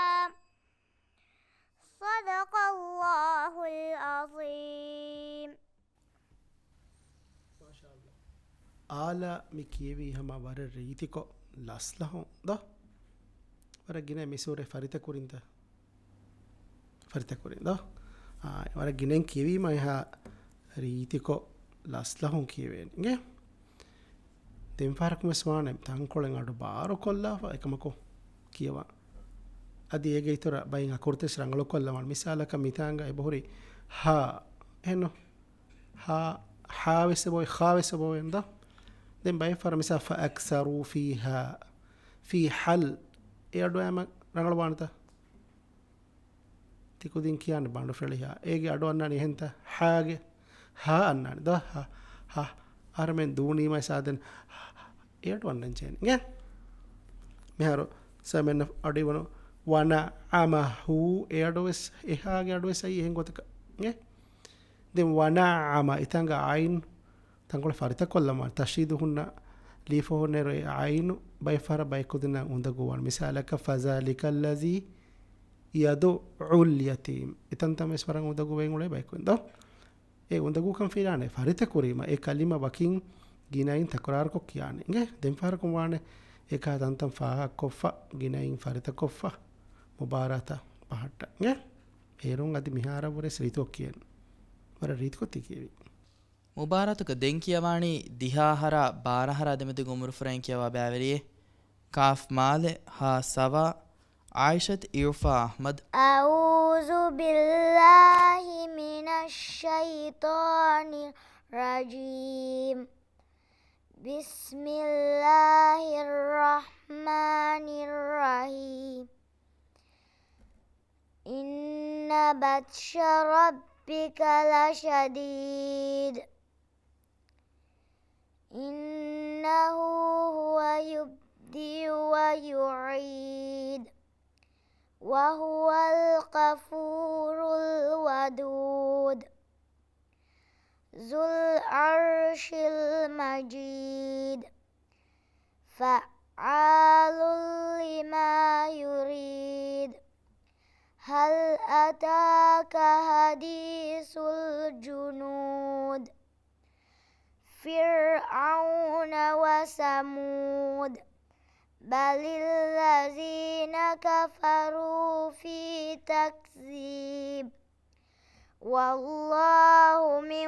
صدق الله العظيم. އާލާ މި ކިޔެވީ ހަމަ ވަރަށް ރީތިކޮށް ލަސްލަހުން ދޯ؟ ވަރަށް ގިނަ މި ސޫރަތް ފަރިތަ ކުރިންތަ؟ ފަރިތަ ކުރިން ދޯ؟ އާ، ވަރަށް ގިނައިން ކިޔެވީމަ އެހާ ރީތިކޮށް ލަސްލަހުން ކިޔެވޭނެ. އިނގޭ؟ ދެން ފަހަރަކު ވެސް ވާނެ ތަންކޮޅެއް އަޑު ބާރުކޮށްލާފަ އެކަމަކު ކިޔަވާ. އަދި އޭގެ އިތުރަށް ބައިން އަކުރުތައް ވެސް ރަނގަޅުކޮށްލަވާނެ. މިސާލަކަށް މިތާނގަ އެބަހުރި ހާ. އެހެންނު؟ ހާ، ހާ ވެސް އެބައޮތް، ޚާ ވެސް އެބައޮތް އެންދާ. ދެން ބައެއް ފަހަރަށް މިސާ، فأكثروا فيها، في حل. އެ އަޑު އައިމަ ރަނގަޅުވާނެތަ؟ ތިކުދިން ކިޔާނެ ބަނޑުފެޅި ހާ. އޭގެ އަޑު އަންނާނީ އެހެންތަ؟ ހާގެ ހާ އަންނާނެ. ދޯ ހާ. ހާ. އަހަރެމެން ދޫނީމައި ސާދެން އެ އަޑު އަންނަން ޖެހޭނެ. އިނގޭ؟ މިހާރު ސަމެން އަޑު އިވުނު ވަނަ އަމަ ހޫ އެ އަޑު ވެސް، އެ ހާގެ އަޑު ވެސް އައީ އެހެން ގޮތަކަށް. އިނގޭ؟ ދެން ވަނަ އަމަ އިތަނގަ އައިން ތަންކޮޅެއް ފަރިތަކޮށްލަމާ، ތަޝްދީދު ހުންނަ ލީފަ ހުންނައިރު އެ އައިނު ބައެއް ފަހަރަށް ބައެއް ކުދިންނަށް އުނދަގޫވާނެ. މިސާލަކަށް، فَذَٰلِكَ الَّذِي يَدُعُّ الْيَتِيمَ. އެތަންތަން ވެސް ވަރަށް އުނދަގޫވެގެން އުޅޭ ބަޔަކު އިނދޯ. އެ އުނދަގޫކަން ފިލާނެ ފަރިތަކުރީމަ، އެ ކަލިމަ ވަކިން ގިނައިން ތަކުރާރުކޮށް ކިޔާނެ. އިނގޭ؟ ދެން ފަހަރަކުން ވާނެ، އެކާ ތަންތަން ފާހަގަކޮށްފަ، ގިނައިން ފަރިތަކޮށްފަ، މުބާރާތަށް ބަހައްޓަ. އިނގޭ؟ އޭރުން އަދި މިހާރަށްވުރެ ސްރީތޯ ކިޔެން. ވަރަށް ރީތިކޮށް ތި ކިޔެވި. މުބާރާތަކަށް ދެން ކިޔަވާނީ ދިހަ އަހަރާ ބާރަ އަހަރާ ދެމެދުގެ އުމުރުފުރައިން ކިޔަވާ ބައިވެރިއެއް. ކާފް މާލެ، ހާ ސަވާ، އާއިޝަތު އިއުފާ އަޙްމަދު. أعوذ بالله من الشيطان الرجيم. بسم الله الرحمن الرحيم. إن بطش ربك لشديد. إنه هو يبدئ ويعيد. وهو الغفور الودود. ذو العرش المجيد. فعال لما يريد. هل أتاك حديث الجنود. فرعون وثمود. بل الذين كفروا في تكذيب. والله من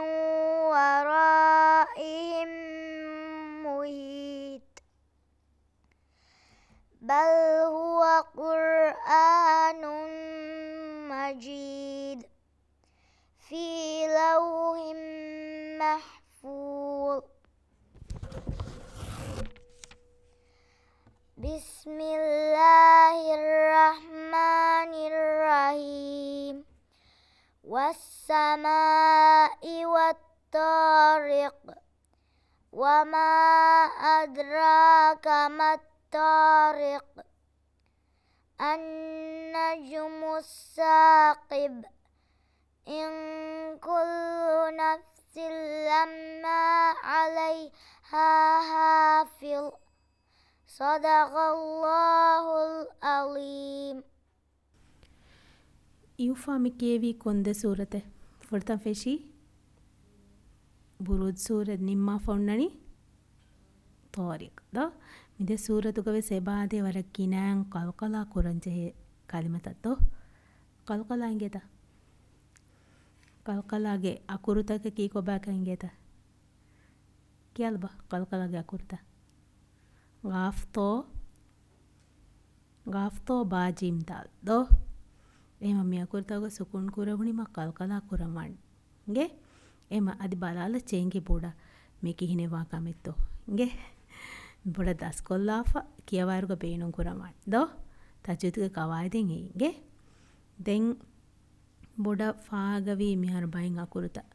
ورائهم محيط. بل هو قرآن مجيد. في لوح محفوظ. بسم الله الرحمن الرحيم. والسماء والطارق. وما أدراك ما الطارق. النجم الثاقب. إن كل نفس لما عليها حافظ. صدق الله العظيم. އިއުފާ މި ކިޔެވީ ކޮން ދެ ސޫރަތެއް؟ ފުރަތަމަ ފެށީ ބުރޫޖް ސޫރަތް، ނިންމާފަ އޮންނަނީ ޠާރިޤް ދޯ؟ މި ދެ ސޫރަތުގަ ވެސް އެބައާދޭ ވަރަށް ގިނައިން ޤަލްޤަލާ ކުރަން ޖެހޭ ކަލިމަތައް ދޯ؟ ޤަލްޤަލާ އިނގޭތަ؟ ޤަލްޤަލާގެ އަކުރުތަކަކީ ކޮބާކަން އިނގޭތަ؟ ކިޔާލަބަ ޤަލްޤަލާގެ އަކުރުތައް. ޤާފް ޠޯ، ޤާފް ޠޯ ބާ ޖީމް ދާލް ދޯ؟ އެހެމަ މި އަކުރުތަކުގަ ސުކޫން ކުރެވުނީމަ ޤަލްޤަލާ ކުރަން ވާނެ. އިނގޭ؟ އެހެމަ އަދި ބަލާލަ ޗޭނގި ބޮޑަށް މި ކިހިނެއް ވާ ކަމެއްތޯ. އިނގޭ؟ ބޮޑަށް ދަސްކޮށްލާފަ ކިޔަވާއިރުގަ ބޭނުން ކުރަން ވާނެ ދޯ؟ ތަޖްވީދުގެ ޤަވާއިދެއް އެއީ. އިނގޭ؟ ދެން ބޮޑަށް ފާހަގަވީ މިހާރު ބައިން އަކުރުތައް.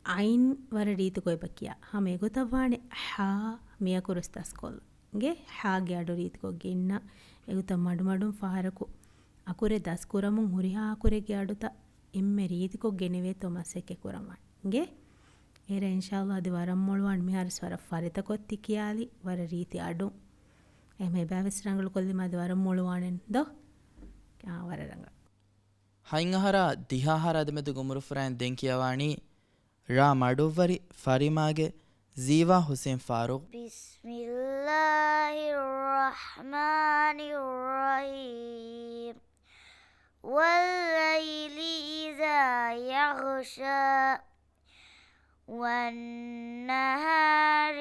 އައިން ވަރަށް ރީތިކޮށް އެބަ ކިޔާ. ހަމަ އެގޮތަށް ވާނެ ޙާ މި އަކުރުސް ދަސްކޮށްލުން. އިނގޭ؟ ޙާގެ އަޑު ރީތިކޮށް ގެންނަ. އެގޮތަށް މަޑުމަޑުން ފަހަރަކު އަކުރެއް ދަސްކުރަމުން ހުރިހާ އަކުރެއްގެ އަޑުތައް އެންމެ ރީތިކޮށް ގެނެވޭތޯ މަސައްކަތް ކުރަން ވާނެ. އިނގޭ؟ އޭރަށް އިންޝާﷲ އަދި ވަރަށް މޮޅުވާން މިހާރުސް ވަރަށް ފަރިތަކޮށް ތި ކިޔާލި ވަރަށް ރީތި އަޑުން. އެހެމަ އެބައިވެސް ރަނގަޅު ކޮށްލީމަ އަދި ވަރަށް މޮޅުވާނެ ދޯ؟ އާ، ވަރަށް ރަނގަޅު. ހަތް އަހަރާ ދިހަ އަހަރާ ދެމެދުގެ އުމުރުފުރާއިން ދެން ކިޔަވާނީ ރާ މަޑުއްވަރި ފަރިމާގެ ޒީވާ ޙުސެން ފާރޫޤް. بسم الله الرحمن الرحيم. والليل إذا يغشى. والنهار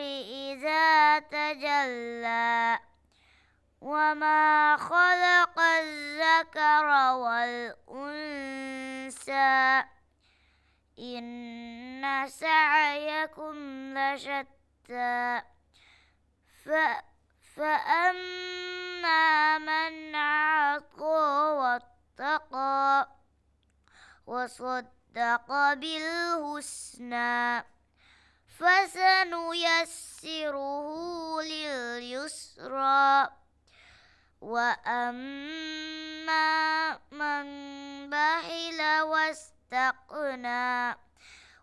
إذا تجلى. وما خلق الذكر والأنثى. إن سعيكم لشتى. ف-، فأما من أعطى واتقى. وصدق بالحسنى فسنيسره لليسرى وأما من بخل واستغنى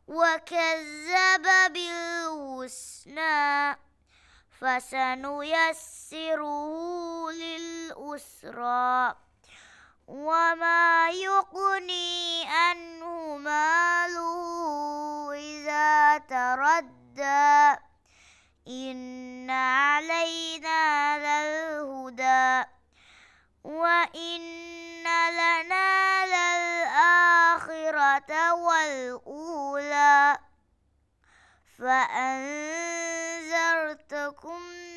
وكذب بالحسنى فسنيسره لليسرى وما يغني عنه ماله إذا تردى إن علينا للهدى وإن لنا للآخرة والأولى فأنذرتكم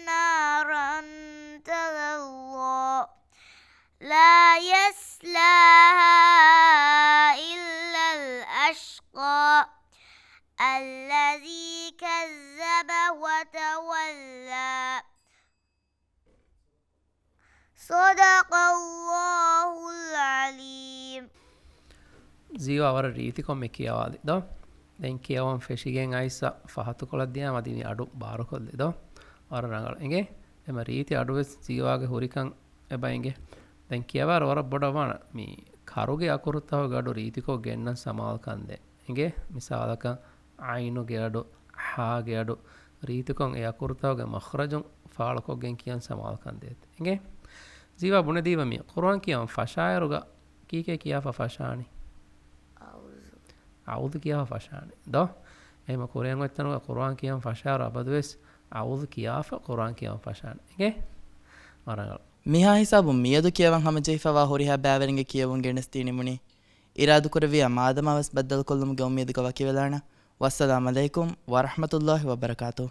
نارا تلظى لا يصلاها إلا الأشقى الذي كذب وتولى صدق الله العظيم. ޒީވާ ވަރަށް ރީތިކޮށް މި ކިޔަވާލި ދޯ؟ ދެން ކިޔަވަން ފެށިގެން އައިސް ފަހަތުކޮޅަށް ދިޔާމަ ދިނީ އަޑު ބާރުކޮށްލި ދޯ؟ ވަރަށް ރަނގަޅު އިނގޭ. އެމަ ރީތި އަޑުވެސް ޒީވާގެ ހުރިކަން އެބަ އިނގޭ. ދެން ކިޔަވާރު ވަރަށް ބޮޑަށް ވާނަ މި ކަރުގެ އަކުރުތަކުގެ އަޑު ރީތިކޮށް ގެންނަން ސަމާލުކަން ދޭ. އިނގޭ މިސާލަކަށް އައިނުގެ އަޑު، ހާގެ އަޑު ރީތިކޮށް އެ އަކުރުތަކުގެ މަޚްރަޖުން ފާޅުކޮށްގެން ކިޔަން ސަމާލުކަން ދޭތެ. އިނގޭ ޒީވާ ބުނެދީބަ މި ޤުރުއާން ކިޔަން ފަށާއިރުގަ ކީކޭ ކިޔާފަ ފަށާނީ؟ އައޫޛު. އައޫޛު ކިޔާފަ ފަށާނީ ދޯ؟ އެހެމަ ކުރިއަށް އޮތްތަނުގަ ޤުރުއާން ކިޔަން ފަށާއިރު އަބަދުވެސް އައޫޛު ކިޔާފަ ޤުރުއާން ކިޔަން ފަށާނީ. އިނގޭ؟ ވަރަށް ރަނގަޅު. މިހާ ހިސާބުން މިއަދު ކިޔަވަން ހަމަޖެހިފަވާ ހުރިހާ ބައިވެރިންގެ ކިޔެވުން ގެނެސްދީނީ މުނީ. އިރާދަކުރެއްވިޔާ މާދަމާވެސް ބައްދަލުކޮށްލުމުގެ އުއްމީދުގަ ވަކިވެލާނަން. ވައްސަލާމް ޢަލައިކުމް ވަރަޙްމަތުﷲި ވަބަރަކާތުހު.